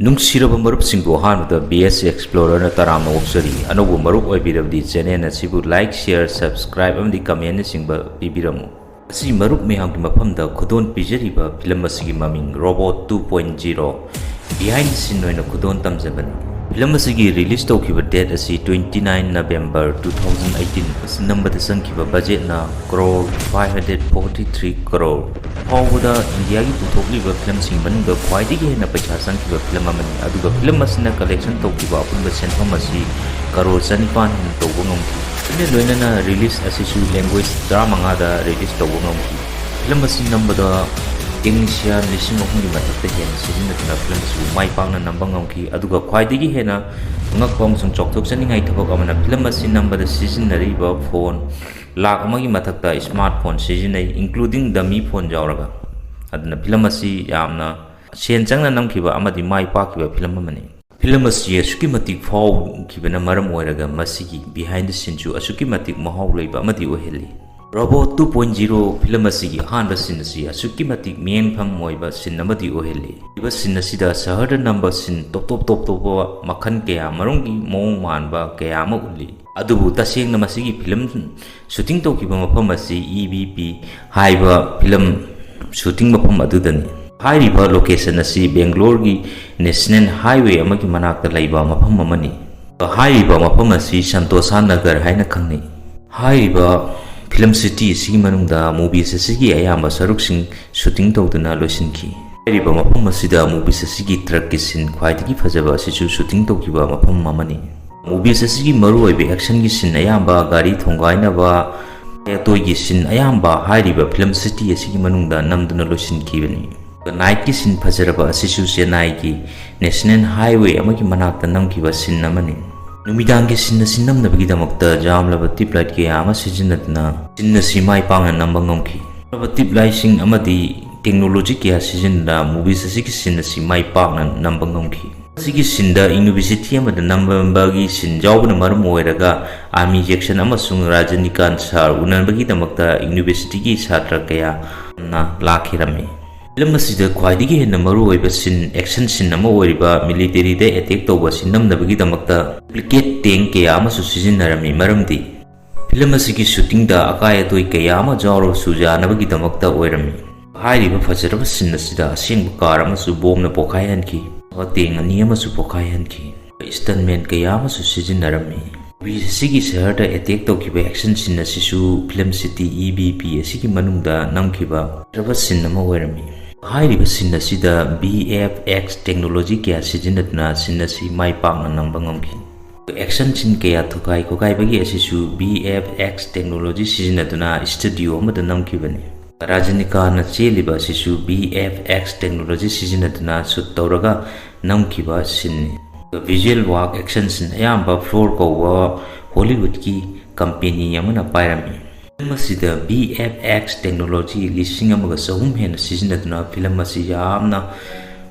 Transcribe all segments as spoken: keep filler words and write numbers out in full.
ꯅꯨꯡꯁꯤꯔꯕ ꯃꯔꯨꯞꯁꯤꯡꯕꯨ ꯑꯍꯥꯟꯕꯗ B S Explorerꯅ ꯇꯔꯥꯝꯅ ꯑꯣꯛꯆꯔꯤ꯫ ꯑꯅꯧꯕ ꯃꯔꯨꯞ ꯑꯣꯏꯕꯤꯔꯕꯗꯤ channel ꯑꯁꯤꯕꯨ like, share, subscribe ꯑꯃꯗꯤ comment ꯅꯆꯤꯡꯕ ꯄꯤꯕꯤꯔꯝꯃꯨ꯫ ꯉꯁꯤ ꯃꯔꯨꯞ ꯃꯌꯥꯝꯒꯤ ꯃꯐꯝꯗ ꯈꯨꯗꯣꯜ ꯄꯤꯖꯔꯤꯕ ꯐꯤꯂꯝ ꯑꯁꯤꯒꯤ ꯃꯃꯤꯡ Robot two point zero Behind the Scene ꯑꯣꯏꯅ ꯈꯨꯗꯣꯜ ꯇꯝꯖꯕꯅꯤ꯫ ꯐꯤꯂꯝ ꯑꯁꯤꯒꯤ release ꯇꯧꯈꯤꯕ date ꯑꯁꯤ twenty nine November two thousand eighteen꯫ ꯅꯝꯕꯗ ꯆꯪꯈꯤꯕ budgetꯅ crore five hundred forty three crore꯫ ꯐꯥꯎꯕꯗ ꯏꯟꯗꯤꯌꯥꯒꯤ ꯄꯨꯊꯣꯛꯂꯤꯕ ꯐꯤꯂꯝꯁꯤꯡ ꯃꯅꯨꯡꯗ ꯈ꯭ꯋꯥꯏꯗꯒꯤ ꯍꯦꯟꯅ ꯄꯩꯁꯥ ꯆꯪꯈꯤꯕ ꯐꯤꯂꯝ ꯑꯃꯅꯤ꯫ ꯑꯗꯨꯒ ꯐꯤꯂꯝ ꯑꯁꯤꯅ collection ꯇꯧꯈꯤꯕ ꯑꯄꯨꯟꯕ ꯁꯦꯟꯐꯝ ꯑꯁꯤ crore ꯆꯅꯤꯄꯥꯟ ꯍꯦꯟꯅ ꯇꯧꯕ ꯉꯝꯈꯤ꯫ ꯂꯣꯏꯅ ꯂꯣꯏꯅꯅ release ꯑꯁꯤꯁꯨ language ꯇꯔꯥꯃꯉꯥꯗ release ꯇꯧꯕ ꯉꯝꯈꯤ꯫ ꯐꯤꯂꯝ ꯑꯁꯤ ꯅꯝꯕꯗ technician ꯂꯤꯁꯤꯡ ꯑꯍꯨꯝꯒꯤ ꯃꯊꯛꯇ ꯍꯦꯟꯅ ꯁꯤꯖꯤꯟꯅꯗꯨꯅ ꯐꯤꯂꯝ ꯑꯁꯤꯕꯨ ꯃꯥꯏ ꯄꯥꯛꯅ ꯅꯝꯕ ꯉꯝꯈꯤ꯫ ꯑꯗꯨꯒ ꯈ꯭ꯋꯥꯏꯗꯒꯤ ꯍꯦꯟꯅ ꯑꯉꯛꯄ ꯑꯃꯁꯨꯡ ꯆꯥꯎꯊꯣꯛꯆꯅꯤꯡꯉꯥꯏ ꯊꯕꯛ ꯑꯃꯅ, ꯐꯤꯂꯝ ꯑꯁꯤ ꯅꯝꯕꯗ ꯁꯤꯖꯤꯟꯅꯔꯤꯕ phone ꯂꯥꯈ ꯑꯃꯒꯤ ꯃꯊꯛꯇ smartphone ꯁꯤꯖꯤꯟꯅꯩ, including dummy phone ꯌꯥꯎꯔꯒ꯫ ꯑꯗꯨꯅ ꯐꯤꯂꯝ ꯑꯁꯤ ꯌꯥꯝꯅ ꯁꯦꯟ ꯆꯪꯅ ꯅꯝꯈꯤꯕ ꯑꯃꯗꯤ ꯃꯥꯏ ꯄꯥꯛꯈꯤꯕ ꯐꯤꯂꯝ ꯑꯃꯅꯤ꯫ ꯐꯤꯂꯝ ꯑꯁꯤ ꯑꯁꯨꯛꯀꯤ ꯃꯇꯤꯛ ꯐꯥꯎꯈꯤꯕꯅ ꯃꯔꯝ ꯑꯣꯏꯔꯒ ꯃꯁꯤꯒꯤ behind the sceneꯁꯨ ꯑꯁꯨꯛꯀꯤ ꯃꯇꯤꯛ ꯃꯍꯥꯎ ꯂꯩꯕ ꯑꯃꯗꯤ ꯑꯣꯏꯍꯜꯂꯤ꯫ Robot two point zero film ꯑꯁꯤꯒꯤ ꯑꯍꯥꯟꯕ scene ꯑꯁꯤ ꯑꯁꯨꯛꯀꯤ ꯃꯇꯤꯛ ꯃꯤꯠꯌꯦꯡꯐꯝ ꯑꯣꯏꯕ scene ꯑꯃꯗꯤ ꯑꯣꯏꯍꯜꯂꯤ꯫ ꯍꯥꯏꯔꯤꯕ scene ꯑꯁꯤꯗ ꯁꯍꯔꯗ ꯅꯝꯕ scene ꯇꯣꯞ ꯇꯣꯞ ꯇꯣꯞ ꯇꯣꯞꯄ ꯃꯈꯜ ꯀꯌꯥ ꯃꯔꯨꯝꯒꯤ ꯃꯑꯣꯡ ꯃꯥꯟꯕ ꯀꯌꯥ ꯑꯃ ꯎꯠꯂꯤ꯫ ꯑꯗꯨꯕꯨ ꯇꯁꯦꯡꯅ ꯃꯁꯤꯒꯤ ꯐꯤꯂꯝ shooting ꯇꯧꯈꯤꯕ ꯃꯐꯝ ꯑꯁꯤ E B P ꯍꯥꯏꯕ ꯐꯤꯂꯝ shooting ꯃꯐꯝ ꯑꯗꯨꯗꯅꯤ꯫ ꯍꯥꯏꯔꯤꯕ location ꯑꯁꯤ ꯕꯦꯡꯒ꯭ꯂꯣꯔꯒꯤ National Highway ꯑꯃꯒꯤ ꯃꯅꯥꯛꯇ ꯂꯩꯕ ꯃꯐꯝ ꯑꯃꯅꯤ꯫ ꯍꯥꯏꯔꯤꯕ ꯃꯐꯝ ꯑꯁꯤ ꯁꯟꯇꯣꯁꯥ ꯅꯒꯔ ꯍꯥꯏꯅ ꯈꯪꯅꯩ꯫ ꯍꯥꯏꯔꯤꯕ film city ꯑꯁꯤꯒꯤ ꯃꯅꯨꯡꯗ movies ꯑꯁꯤꯒꯤ ꯑꯌꯥꯝꯕ ꯁꯔꯨꯛꯁꯤꯡ shooting ꯇꯧꯗꯨꯅ ꯂꯣꯏꯁꯤꯟꯈꯤ꯫ ꯍꯥꯏꯔꯤꯕ ꯃꯐꯝ ꯑꯁꯤꯗ movies ꯑꯁꯤꯒꯤ truckꯀꯤ scene ꯈ꯭ꯋꯥꯏꯗꯒꯤ ꯐꯖꯕ ꯑꯁꯤꯁꯨ shooting ꯇꯧꯈꯤꯕ ꯃꯐꯝ ꯑꯃꯅꯤ꯫ Movies ꯑꯁꯤꯒꯤ ꯃꯔꯨꯑꯣꯏꯕ actionꯒꯤ scene ꯑꯌꯥꯝꯕ, ꯒꯥꯔꯤ ꯊꯣꯡꯒꯥꯏꯅꯕ, ꯑꯇꯣꯏꯒꯤ scene ꯑꯌꯥꯝꯕ ꯍꯥꯏꯔꯤꯕ film city ꯑꯁꯤꯒꯤ ꯃꯅꯨꯡꯗ ꯅꯝꯗꯨꯅ ꯂꯣꯏꯁꯤꯟꯈꯤꯕꯅꯤ꯫ Nightꯀꯤ scene ꯐꯖꯔꯕ ꯑꯁꯤꯁꯨ ꯆꯦꯟꯅꯥꯏꯒꯤ National Highway ꯑꯃꯒꯤ ꯃꯅꯥꯛꯇ ꯅꯝꯈꯤꯕ scene ꯑꯃꯅꯤ꯫ ꯅꯨꯃꯤꯗꯥꯡꯒꯤ scene ꯑꯁꯤ ꯅꯝꯅꯕꯒꯤꯗꯃꯛꯇ ꯌꯥꯝꯂꯕ tube light ꯀꯌꯥ ꯑꯃ ꯁꯤꯖꯤꯟꯅꯗꯨꯅ scene ꯑꯁꯤ ꯃꯥꯏ ꯄꯥꯛꯅ ꯅꯝꯕ ꯉꯝꯈꯤ꯫ ꯇꯦꯛꯅꯣꯂꯣꯖꯤꯁꯤꯡ ꯑꯃꯗꯤ technology ꯀꯌꯥ ꯁꯤꯖꯤꯟꯅꯗꯨꯅ movies ꯑꯁꯤꯒꯤ scene ꯑꯁꯤ ꯃꯥꯏ ꯄꯥꯛꯅ ꯅꯝꯕ ꯉꯝꯈꯤ꯫ ꯑꯁꯤꯒꯤ sceneꯗ university ꯑꯃꯗ ꯅꯝꯕꯒꯤ scene ꯌꯥꯎꯕꯅ ꯃꯔꯝ ꯑꯣꯏꯔꯒ Army Jackson ꯑꯃꯁꯨꯡ ꯔꯥꯖꯅꯤꯀꯥꯟ ꯁꯥꯔ ꯎꯅꯕꯒꯤꯗꯃꯛꯇ universityꯒꯤ ꯁꯥꯇ꯭ꯔ ꯀꯌꯥ ꯌꯥꯝꯅ ꯂꯥꯛꯈꯤꯔꯝꯃꯤ꯫ ꯐꯤꯂꯝ ꯑꯁꯤꯗ ꯈ꯭ꯋꯥꯏꯗꯒꯤ ꯍꯦꯟꯅ ꯃꯔꯨꯑꯣꯏꯕ ꯁꯤꯟ, ꯑꯦꯛꯁꯟ ꯁꯤꯟ ꯑꯃ ꯑꯣꯏꯔꯤꯕ ꯃꯤꯂꯤꯇꯦꯔꯤꯗ ꯑꯦꯇꯦꯛ ꯇꯧꯕ ꯑꯁꯤ ꯅꯝꯅꯕꯒꯤꯗꯃꯛꯇ ꯗꯨꯄ꯭ꯂꯤꯀꯦꯠ ꯇꯦꯡ ꯀꯌꯥ ꯑꯃꯁꯨ ꯁꯤꯖꯤꯟꯅꯔꯝꯃꯤ꯫ ꯃꯔꯝꯗꯤ ꯐꯤꯂꯝ ꯑꯁꯤꯒꯤ ꯁꯨꯇꯤꯡꯗ ꯑꯀꯥꯏ ꯑꯇꯣꯏ ꯀꯌꯥ ꯑꯃ ꯌꯥꯎꯔꯕꯁꯨ ꯌꯥꯅꯕꯒꯤꯗꯃꯛꯇ ꯑꯣꯏꯔꯝꯃꯤ꯫ ꯍꯥꯏꯔꯤꯕ ꯐꯖꯔꯕ ꯁꯤꯟ ꯑꯁꯤꯗ ꯑꯁꯦꯡꯕ ꯀꯥꯔ ꯑꯃꯁꯨ ꯕꯣꯝꯅ ꯄꯣꯈꯥꯏꯍꯟꯈꯤ, ꯇꯦꯡ ꯑꯅꯤ ꯑꯃꯁꯨ ꯄꯣꯈꯥꯏꯍꯟꯈꯤ꯫ ꯏꯁꯇꯟꯃꯦꯟ ꯀꯌꯥ ꯑꯃꯁꯨ ꯁꯤꯖꯤꯟꯅꯔꯝꯃꯤ꯫ ꯒ꯭ꯔꯤꯁ ꯑꯁꯤꯒꯤ ꯁꯍꯔꯗ ꯑꯦꯇꯦꯛ ꯇꯧꯈꯤꯕ ꯑꯦꯛꯁꯟ ꯁꯤꯟ ꯑꯁꯤꯁꯨ film city E B P ꯑꯁꯤꯒꯤ ꯃꯅꯨꯡꯗ ꯅꯝꯈꯤꯕ ꯐꯖꯔꯕ ꯁꯤꯟ ꯑꯃ ꯑꯣꯏꯔꯝꯃꯤ꯫ ꯍꯥꯏꯔꯤꯕ ꯁꯤꯟ ꯑꯁꯤꯗ ꯚꯤ ꯑꯦꯐ ꯑꯦꯛꯁ ꯇꯦꯛꯅꯣꯂꯣꯖꯤ ꯀꯌꯥ ꯁꯤꯖꯤꯟꯅꯗꯨꯅ ꯁꯤꯟ ꯑꯁꯤ ꯃꯥꯏ ꯄꯥꯛꯅ ꯅꯝꯕ ꯉꯝꯈꯤ꯫ ꯑꯦꯛꯁꯟ ꯁꯤꯟ ꯀꯌꯥ ꯊꯨꯒꯥꯏ ꯈꯣꯒꯥꯏꯕꯒꯤ ꯑꯁꯤꯁꯨ ꯚꯤ ꯑꯦꯐ ꯑꯦꯛꯁ ꯇꯦꯛꯅꯣꯂꯣꯖꯤ ꯁꯤꯖꯤꯟꯅꯗꯨꯅ ꯁ꯭ꯇꯨꯗꯤꯑꯣ ꯑꯃꯗ ꯅꯝꯈꯤꯕꯅꯤ꯫ ꯔꯥꯖꯅꯤꯀꯥꯟꯅ ꯆꯦꯜꯂꯤꯕ ꯑꯁꯤꯁꯨ ꯚꯤ ꯑꯦꯐ ꯑꯦꯛꯁ ꯇꯦꯛꯅꯣꯂꯣꯖꯤ ꯁꯤꯖꯤꯟꯅꯗꯨꯅ ꯁꯨꯠ ꯇꯧꯔꯒ ꯅꯝꯈꯤꯕ ꯁꯤꯟꯅꯤ꯫ ꯚꯤꯖꯨꯑꯦꯜ ꯋꯥꯛ ꯑꯦꯛꯁꯟ ꯁꯤꯟ ꯑꯌꯥꯝꯕ ꯐ꯭ꯂꯣꯔ ꯀꯧꯕ ꯍꯣꯂꯤꯋꯨꯗꯀꯤ ꯀꯝꯄꯦꯅꯤ ꯑꯃꯅ ꯄꯥꯏꯔꯝꯃꯤ꯫ ꯐꯤꯂꯝ ꯑꯁꯤꯗ ꯚꯤ ꯑꯦꯐ ꯑꯦꯛꯁ ꯇꯦꯛꯅꯣꯂꯣꯖꯤ ꯂꯤꯁꯤꯡ ꯑꯃꯒ ꯆꯍꯨꯝ ꯍꯦꯟꯅ ꯁꯤꯖꯤꯟꯅꯗꯨꯅ ꯐꯤꯂꯝ ꯑꯁꯤ ꯌꯥꯝꯅ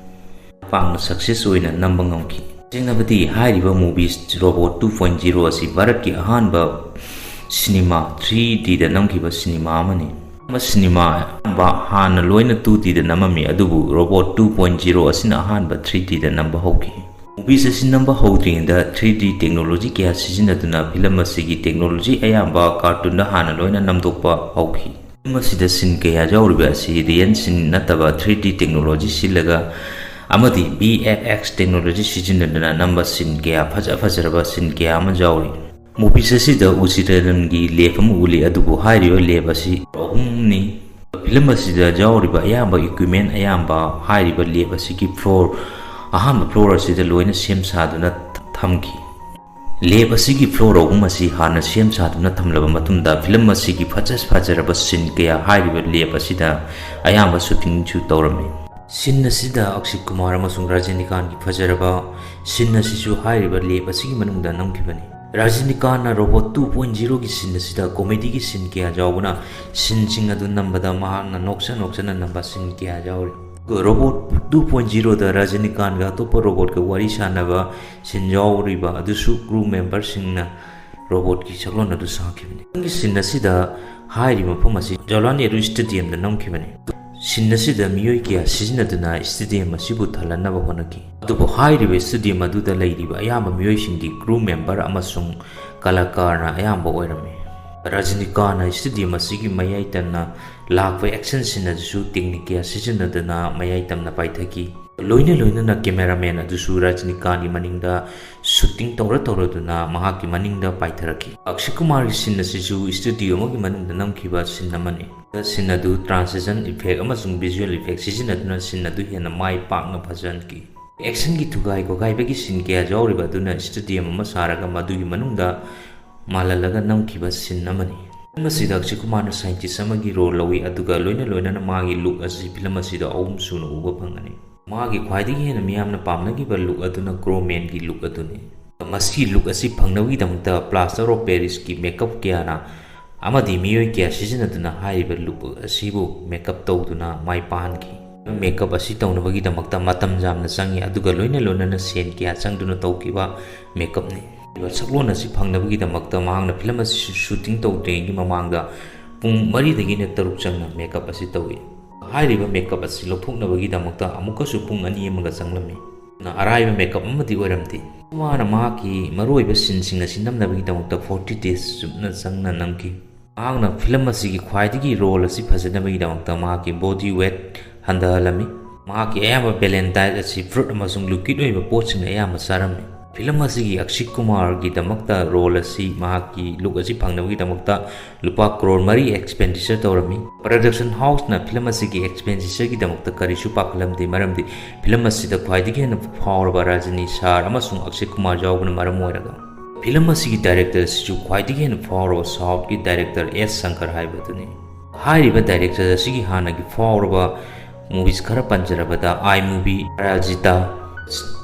ꯄꯥꯛꯅ ꯁꯛꯁꯦꯁ ꯑꯣꯏꯅ ꯅꯝꯕ ꯉꯝꯈꯤ꯫ ꯇꯁꯦꯡꯅꯕꯗꯤ ꯍꯥꯏꯔꯤꯕ movies robot two point zero ꯑꯁꯤ ꯚꯥꯔꯠꯀꯤ ꯑꯍꯥꯟꯕ ꯁꯤꯅꯦꯃꯥ, ꯊ꯭ꯔꯤ ꯗꯤꯗ ꯅꯝꯈꯤꯕ ꯁꯤꯅꯦꯃꯥ ꯑꯃꯅꯤ꯫ ꯑꯍꯥꯟꯕ ꯁꯤꯅꯦꯃꯥ ꯑꯌꯥꯝꯕ ꯍꯥꯟꯅ ꯂꯣꯏꯅ ꯇꯨ ꯗꯤꯗ ꯅꯝꯃꯝꯃꯤ, ꯑꯗꯨꯕꯨ ꯔꯣꯕꯣꯠ ꯇꯨ ꯄꯣꯏꯟꯠ ꯖꯤꯔꯣ ꯑꯁꯤꯅ ꯑꯍꯥꯟꯕ ꯊ꯭ꯔꯤ ꯗꯤꯗ ꯅꯝꯕ ꯍꯧꯈꯤ꯫ ꯃꯨꯚꯤꯁ ꯑꯁꯤ ꯅꯝꯕ ꯍꯧꯗ꯭ꯔꯤꯉꯩꯗ ꯊ꯭ꯔꯤ ꯗꯤ ꯇꯦꯛꯅꯣꯂꯣꯖꯤ ꯀꯌꯥ ꯁꯤꯖꯤꯟꯅꯗꯨꯅ ꯐꯤꯂꯝ ꯑꯁꯤꯒꯤ ꯇꯦꯛꯅꯣꯂꯣꯖꯤ ꯑꯌꯥꯝꯕ ꯀꯥꯔꯇꯨꯟꯗ ꯍꯥꯟꯅ ꯂꯣꯏꯅ ꯅꯝꯗꯣꯛꯄ ꯍꯧꯈꯤ꯫ ꯐꯤꯂꯝ ꯑꯁꯤꯗ ꯁꯤꯟ ꯀꯌꯥ ꯌꯥꯎꯔꯤꯕ ꯑꯁꯤ ꯔꯤꯌꯦꯜ ꯁꯤꯟ ꯅꯠꯇꯕ ꯊ꯭ꯔꯤ ꯗꯤ ꯇꯦꯛꯅꯣꯂꯣꯖꯤ ꯁꯤꯜꯂꯒ ꯑꯃꯗꯤ ꯚꯤ ꯑꯦꯐ ꯑꯦꯛꯁ ꯇꯦꯛꯅꯣꯂꯣꯖꯤ ꯁꯤꯖꯤꯟꯅꯗꯨꯅ ꯅꯝꯕ ꯁꯤꯟ ꯀꯌꯥ, ꯐꯖ ꯐꯖꯔꯕ ꯁꯤꯟ ꯀꯌꯥ ꯑꯃ ꯌꯥꯎꯔꯤ꯫ ꯃꯨꯚꯤꯁ ꯑꯁꯤꯗ ꯎꯆꯤꯔꯦꯜꯒꯤ ꯂꯦꯞ ꯑꯃ ꯎꯠꯂꯤ, ꯑꯗꯨꯕꯨ ꯍꯥꯏꯔꯤꯕ ꯂꯦꯞ ꯑꯁꯤ ꯑꯍꯨꯝꯅꯤ꯫ ꯐꯤꯂꯝ ꯑꯁꯤꯗ ꯌꯥꯎꯔꯤꯕ ꯑꯌꯥꯝꯕ ꯏꯀ꯭ꯋꯤꯞꯃꯦꯟ ꯑꯌꯥꯝꯕ ꯍꯥꯏꯔꯤꯕ ꯂꯦꯞ ꯑꯁꯤꯒꯤ ꯐ꯭ꯂꯣꯔ, ꯑꯍꯥꯟꯕ ꯐ꯭ꯂꯣꯔ ꯑꯁꯤꯗ ꯂꯣꯏꯅ ꯁꯦꯝ ꯁꯥꯗꯨꯅ ꯊꯝꯈꯤ꯫ ꯂꯦꯞ ꯑꯁꯤꯒꯤ ꯐ꯭ꯂꯣꯔ ꯑꯍꯨꯝ ꯑꯁꯤ ꯍꯥꯟꯅ ꯁꯦꯝ ꯁꯥꯗꯨꯅ ꯊꯝꯂꯕ ꯃꯇꯨꯡꯗ ꯐꯤꯂꯝ ꯑꯁꯤꯒꯤ ꯐꯖ ꯐꯖꯔꯕ ꯁꯤꯟ ꯀꯌꯥ ꯍꯥꯏꯔꯤꯕ ꯂꯦꯞ ꯑꯁꯤꯗ ꯑꯌꯥꯝꯕ ꯁꯨꯇꯤꯡꯁꯨ ꯇꯧꯔꯝꯃꯤ꯫ ꯁꯤꯟ ꯑꯁꯤꯗ ꯑꯛꯁꯤꯠ ꯀꯨꯃꯥꯔ ꯑꯃꯁꯨꯡ ꯔꯥꯖꯅꯤꯀꯥꯟꯒꯤ ꯐꯖꯔꯕ ꯁꯤꯟ ꯑꯁꯤꯁꯨ ꯍꯥꯏꯔꯤꯕ ꯂꯦꯞ ꯑꯁꯤꯒꯤ ꯃꯅꯨꯡꯗ ꯅꯝꯈꯤꯕꯅꯤ꯫ ꯔꯥꯖꯅꯤꯀꯥꯟꯅ ꯔꯣꯕꯣꯠ ꯇꯨ ꯄꯣꯏꯟꯠ ꯖꯤꯔꯣꯒꯤ ꯁꯤꯟ ꯑꯁꯤꯗ ꯀꯣꯃꯦꯗꯤꯒꯤ ꯁꯤꯟ ꯀꯌꯥ ꯌꯥꯎꯕꯅ ꯁꯤꯟꯁꯤꯡ ꯑꯗꯨ ꯅꯝꯕꯗ ꯃꯍꯥꯛꯅ ꯅꯣꯛꯆ ꯅꯣꯛꯆꯅ ꯅꯝꯕ ꯁꯤꯟ ꯀꯌꯥ ꯌꯥꯎꯔꯤ꯫ ꯔꯣꯕꯣꯠ ꯇꯨ ꯄꯣꯏꯟꯠ ꯖꯤꯔꯣꯗ ꯔꯥꯖꯅꯤꯀꯥꯟꯒ ꯑꯇꯣꯞꯄ ꯔꯣꯕꯣꯠꯀ ꯋꯥꯔꯤ ꯁꯥꯟꯅꯕ ꯁꯤꯟ ꯌꯥꯎꯔꯤꯕ ꯑꯗꯨꯁꯨ ꯀ꯭ꯔꯨ ꯃꯦꯝꯕꯔꯁꯤꯡꯅ ꯔꯣꯕꯣꯠꯀꯤ ꯁꯛꯂꯣꯟ ꯑꯗꯨ ꯁꯥꯈꯤꯕꯅꯤ꯫ ꯃꯊꯪꯒꯤ ꯁꯤꯟ ꯑꯁꯤꯗ ꯍꯥꯏꯔꯤꯕ ꯃꯐꯝ ꯑꯁꯤ ꯖꯋꯥꯍꯔꯂꯥꯜ ꯅꯦꯍꯔꯨ ꯁ꯭ꯇꯦꯗꯤꯌꯝꯗ ꯅꯝꯈꯤꯕꯅꯤ꯫ ꯁꯤꯟ ꯑꯁꯤꯗ ꯃꯤꯑꯣꯏ ꯀꯌꯥ ꯁꯤꯖꯤꯟꯅꯗꯨꯅ ꯁ꯭ꯇꯦꯗꯤꯌꯝ ꯑꯁꯤꯕꯨ ꯊꯜꯍꯟꯅꯕ ꯍꯣꯠꯅꯈꯤ꯫ ꯑꯗꯨꯕꯨ ꯍꯥꯏꯔꯤꯕ ꯁ꯭ꯇꯦꯗꯤꯌꯝ ꯑꯗꯨꯗ ꯂꯩꯔꯤꯕ ꯑꯌꯥꯝꯕ ꯃꯤꯑꯣꯏꯁꯤꯡꯗꯤ ꯀ꯭ꯔꯨ ꯃꯦꯝꯕꯔ ꯑꯃꯁꯨꯡ ꯀꯂꯥꯀꯥꯔꯅ ꯑꯌꯥꯝꯕ ꯑꯣꯏꯔꯝꯃꯤ꯫ ꯔꯖꯅꯤꯀꯥꯟꯅ ꯁ꯭ꯇꯦꯗꯤꯌꯝ ꯑꯁꯤꯒꯤ ꯃꯌꯥꯏ ꯇꯝꯅ ꯂꯥꯛꯄ ꯑꯦꯛꯁꯟ ꯁꯤꯟ ꯑꯗꯨꯁꯨ ꯇꯦꯛꯅꯤꯛ ꯀꯌꯥ ꯁꯤꯖꯤꯟꯅꯗꯨꯅ ꯃꯌꯥꯏ ꯇꯝꯅ ꯄꯥꯏꯊꯈꯤ꯫ ꯂꯣꯏꯅ ꯂꯣꯏꯅꯅ ꯀꯦꯃꯦꯔꯥꯃꯦꯟ ꯑꯗꯨꯁꯨ ꯔꯖꯅꯤꯀꯥꯟꯒꯤ ꯃꯅꯤꯡꯗ ꯁꯨꯇꯤꯡ ꯇꯧꯔ ꯇꯧꯔꯗꯨꯅ ꯃꯍꯥꯛꯀꯤ ꯃꯅꯤꯡꯗ ꯄꯥꯏꯊꯔꯛꯈꯤ꯫ ꯑꯛꯁꯦ ꯀꯨꯃꯥꯔꯒꯤ ꯁꯤꯟ ꯑꯁꯤꯁꯨ ꯁ꯭ꯇꯨꯗꯤꯑꯣ ꯑꯃꯒꯤ ꯃꯅꯨꯡꯗ ꯅꯝꯈꯤꯕ ꯁꯤꯟ ꯑꯃꯅꯤ꯫ ꯁꯤꯟ ꯑꯗꯨ ꯇ꯭ꯔꯥꯟꯁꯤꯁꯟ ꯏꯐꯦꯛ ꯑꯃꯁꯨꯡ ꯚꯤꯖꯨꯑꯦꯜ ꯏꯐꯦꯛ ꯁꯤꯖꯤꯟꯅꯗꯨꯅ ꯁꯤꯟ ꯑꯗꯨ ꯍꯦꯟꯅ ꯃꯥꯏ ꯄꯥꯛꯅ ꯐꯖꯍꯟꯈꯤ꯫ ꯑꯦꯛꯁꯟꯒꯤ ꯊꯨꯒꯥꯏ ꯈꯣꯒꯥꯏꯕꯒꯤ ꯁꯤꯟ ꯀꯌꯥ ꯌꯥꯎꯔꯤꯕ ꯑꯗꯨꯅ ꯁ꯭ꯇꯦꯗꯤꯌꯝ ꯑꯃ ꯁꯥꯔꯒ ꯃꯗꯨꯒꯤ ꯃꯅꯨꯡꯗ ꯃꯥꯜꯍꯜꯂꯒ ꯅꯝꯈꯤꯕ ꯁꯤꯟ ꯑꯃꯅꯤ꯫ ꯐꯤꯂꯝ ꯑꯁꯤꯗ ꯑꯛꯁꯦ ꯀꯨꯃꯥꯔꯅ ꯁꯥꯏꯟꯇꯤꯁ ꯑꯃꯒꯤ ꯔꯣꯜ ꯂꯧꯏ, ꯑꯗꯨꯒ ꯂꯣꯏꯅ ꯂꯣꯏꯅꯅ ꯃꯥꯒꯤ ꯂꯨꯛ ꯑꯁꯤ ꯐꯤꯂꯝ ꯑꯁꯤꯗ ꯑꯍꯨꯝ ꯁꯨꯅ ꯎꯕ ꯐꯪꯒꯅꯤ꯫ ꯃꯥꯒꯤ ꯈ꯭ꯋꯥꯏꯗꯒꯤ ꯍꯦꯟꯅ ꯃꯤꯌꯥꯝꯅ ꯄꯥꯝꯅꯈꯤꯕ ꯂꯨꯛ ꯑꯗꯨꯅ ꯀ꯭ꯔꯣꯃꯦꯟꯒꯤ ꯂꯨꯛ ꯑꯗꯨꯅꯤ꯫ ꯃꯁꯤꯒꯤ ꯂꯨꯛ ꯑꯁꯤ ꯐꯪꯅꯕꯒꯤꯗꯃꯛꯇ ꯄ꯭ꯂꯥꯁꯇꯔ ꯑꯣꯐ ꯄꯦꯔꯤꯁꯀꯤ ꯃꯦꯀꯞ ꯀꯌꯥꯅ ꯑꯃꯗꯤ ꯃꯤꯑꯣꯏ ꯀꯌꯥ ꯁꯤꯖꯤꯟꯅꯗꯨꯅ ꯍꯥꯏꯔꯤꯕ ꯂꯨꯛ ꯑꯁꯤꯕꯨ ꯃꯦꯀꯞ ꯇꯧꯗꯨꯅ ꯃꯥꯏ ꯄꯥꯛꯍꯟꯈꯤ꯫ ꯃꯦꯀꯞ ꯑꯁꯤ ꯇꯧꯅꯕꯒꯤꯗꯃꯛꯇ ꯃꯇꯝ ꯌꯥꯝꯅ ꯆꯪꯉꯤ, ꯑꯗꯨꯒ ꯂꯣꯏꯅ ꯂꯣꯏꯅꯅ ꯁꯦꯟ ꯀꯌꯥ ꯆꯪꯗꯨꯅ ꯇꯧꯈꯤꯕ ꯃꯦꯀꯞꯅꯤ꯫ ꯁꯛꯂꯣꯟ ꯑꯁꯤ ꯐꯪꯅꯕꯒꯤꯗꯃꯛꯇ ꯃꯍꯥꯛꯅ ꯐꯤꯂꯝ ꯑꯁꯤ ꯁꯨꯇꯤꯡ ꯇꯧꯗ꯭ꯔꯤꯉꯩꯒꯤ ꯃꯃꯥꯡꯗ ꯄꯨꯡ ꯃꯔꯤꯗꯒꯤꯅ ꯇꯔꯨꯛ ꯆꯪꯅ ꯃꯦꯀꯞ ꯑꯁꯤ ꯇꯧꯏ꯫ ꯍꯥꯏꯔꯤꯕ ꯃꯦꯀꯞ ꯑꯁꯤ ꯂꯧꯊꯣꯛꯅꯕꯒꯤꯗꯃꯛꯇ ꯑꯃꯨꯛꯀꯁꯨ ꯄꯨꯡ ꯑꯅꯤ ꯑꯃꯒ ꯆꯪꯂꯝꯃꯤ꯫ ꯑꯗꯨꯅ ꯑꯔꯥꯏꯕ ꯃꯦꯀꯞ ꯑꯃꯗꯤ ꯑꯣꯏꯔꯝꯗꯦ꯫ ꯃꯥꯅ ꯃꯍꯥꯛꯀꯤ ꯃꯔꯨꯑꯣꯏꯕ ꯁꯤꯟꯁꯤꯡ ꯑꯁꯤ ꯅꯝꯅꯕꯒꯤꯗꯃꯛꯇ ꯐꯣꯔꯇꯤ ꯗꯦꯖ ꯆꯨꯞꯅ ꯆꯪꯅ ꯅꯝꯈꯤ꯫ ꯃꯍꯥꯛꯅ ꯐꯤꯂꯝ ꯑꯁꯤꯒꯤ ꯈ꯭ꯋꯥꯏꯗꯒꯤ ꯔꯣꯜ ꯑꯁꯤ ꯐꯖꯅꯕꯒꯤꯗꯃꯛꯇ ꯃꯍꯥꯛꯀꯤ ꯕꯣꯗꯤ ꯋꯦꯠ ꯍꯟꯊꯍꯜꯂꯝꯃꯤ꯫ ꯃꯍꯥꯛꯀꯤ ꯑꯌꯥꯝꯕ ꯕꯦꯂꯦꯟ ꯗꯥꯏꯠ ꯑꯁꯤ ꯐ꯭ꯔꯨꯠ ꯑꯃꯁꯨꯡ ꯂꯤꯀ꯭ꯋꯤꯠ ꯑꯣꯏꯕ ꯄꯣꯠꯁꯤꯡꯅ ꯑꯌꯥꯝꯕ ꯆꯥꯔꯝꯃꯤ꯫ ꯐꯤꯂꯝ ꯑꯁꯤꯒꯤ ꯑꯛꯁꯦ ꯀꯨꯃꯥꯔꯒꯤꯗꯃꯛꯇ ꯔꯣꯜ ꯑꯁꯤ ꯃꯍꯥꯛꯀꯤ ꯂꯨꯛ ꯑꯁꯤ ꯐꯪꯅꯕꯒꯤꯗꯃꯛꯇ ꯂꯨꯄꯥ ꯀ꯭ꯔꯣꯔ ꯃꯔꯤ ꯑꯦꯛꯁꯄꯦꯟꯗꯤꯆꯔ ꯇꯧꯔꯝꯃꯤ꯫ ꯄ꯭ꯔꯗꯛꯁꯟ ꯍꯥꯎꯁꯅ ꯐꯤꯂꯝ ꯑꯁꯤꯒꯤ ꯑꯦꯛꯁꯄꯦꯟꯗꯤꯆꯔꯒꯤꯗꯃꯛꯇ ꯀꯔꯤꯁꯨ ꯄꯥꯈꯠꯂꯝꯗꯦ, ꯃꯔꯝꯗꯤ ꯐꯤꯂꯝ ꯑꯁꯤꯗ ꯈ꯭ꯋꯥꯏꯗꯒꯤ ꯍꯦꯟꯅ ꯐꯥꯎꯔꯕ ꯔꯥꯖꯅꯤ ꯁꯥꯔ ꯑꯃꯁꯨꯡ ꯑꯛꯁꯦ ꯀꯨꯃꯥꯔ ꯌꯥꯎꯕꯅ ꯃꯔꯝ ꯑꯣꯏꯔꯒ꯫ ꯐꯤꯂꯝ ꯑꯁꯤꯒꯤ ꯗꯥꯏꯔꯦꯛꯇꯔ ꯑꯁꯤꯁꯨ ꯈ꯭ꯋꯥꯏꯗꯒꯤ ꯍꯦꯟꯅ ꯐꯥꯎꯔꯕ ꯁꯥꯎꯠꯀꯤ ꯗꯥꯏꯔꯦꯛꯇꯔ ꯑꯦꯁ ꯁꯪꯀꯔ ꯍꯥꯏꯕ ꯑꯗꯨꯅꯤ꯫ ꯍꯥꯏꯔꯤꯕ ꯗꯥꯏꯔꯦꯛꯇꯔ ꯑꯁꯤꯒꯤ ꯍꯥꯟꯅꯒꯤ ꯐꯥꯎꯔꯕ ꯃꯨꯚꯤꯁ ꯈꯔ ꯄꯟꯖꯔꯕꯗ I movie, Parajita,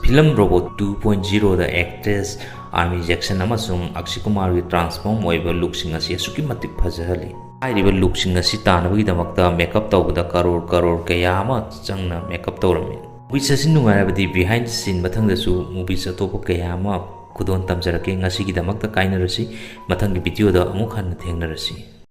film robot two point ꯖꯤꯔꯣꯗ ꯑꯦꯛꯇ꯭ꯔꯦꯁ ꯑꯥꯔꯃꯤ ꯖꯦꯛꯁꯟ ꯑꯃꯁꯨꯡ ꯑꯛꯁꯦ ꯀꯨꯃꯥꯔꯒꯤ ꯇ꯭ꯔꯥꯟꯁꯐꯣꯔꯝ ꯑꯣꯏꯕ ꯂꯨꯛꯁꯤꯡ ꯑꯁꯤ ꯑꯁꯨꯛꯀꯤ ꯃꯇꯤꯛ ꯐꯖꯍꯜꯂꯤ꯫ ꯍꯥꯏꯔꯤꯕ ꯂꯨꯛꯁꯤꯡ ꯑꯁꯤ ꯇꯥꯅꯕꯒꯤꯗꯃꯛꯇ ꯃꯦꯀꯞ ꯇꯧꯕꯗ ꯀꯔꯣꯔ ꯀꯔꯣꯔ ꯀꯌꯥ ꯑꯃ ꯆꯪꯅ ꯃꯦꯀꯞ ꯇꯧꯔꯝꯃꯤ꯫ ꯃꯨꯚꯤꯁ ꯑꯁꯤ ꯅꯨꯡꯉꯥꯏꯔꯕꯗꯤ ꯕꯤꯍꯥꯏꯟ ꯁꯤꯟ ꯃꯊꯪꯗꯁꯨ ꯃꯨꯚꯤꯁ ꯑꯇꯣꯞꯄ ꯀꯌꯥ ꯑꯃ ꯈꯨꯗꯣꯜ ꯇꯝꯖꯔꯛꯀꯦ꯫ ꯉꯁꯤꯒꯤꯗꯃꯛꯇ ꯀꯥꯏꯅꯔꯁꯤ, ꯃꯊꯪꯒꯤ ꯚꯤꯗꯤꯑꯣꯗ ꯑꯃꯨꯛ ꯍꯟꯅ ꯊꯦꯡꯅꯔꯁꯤ꯫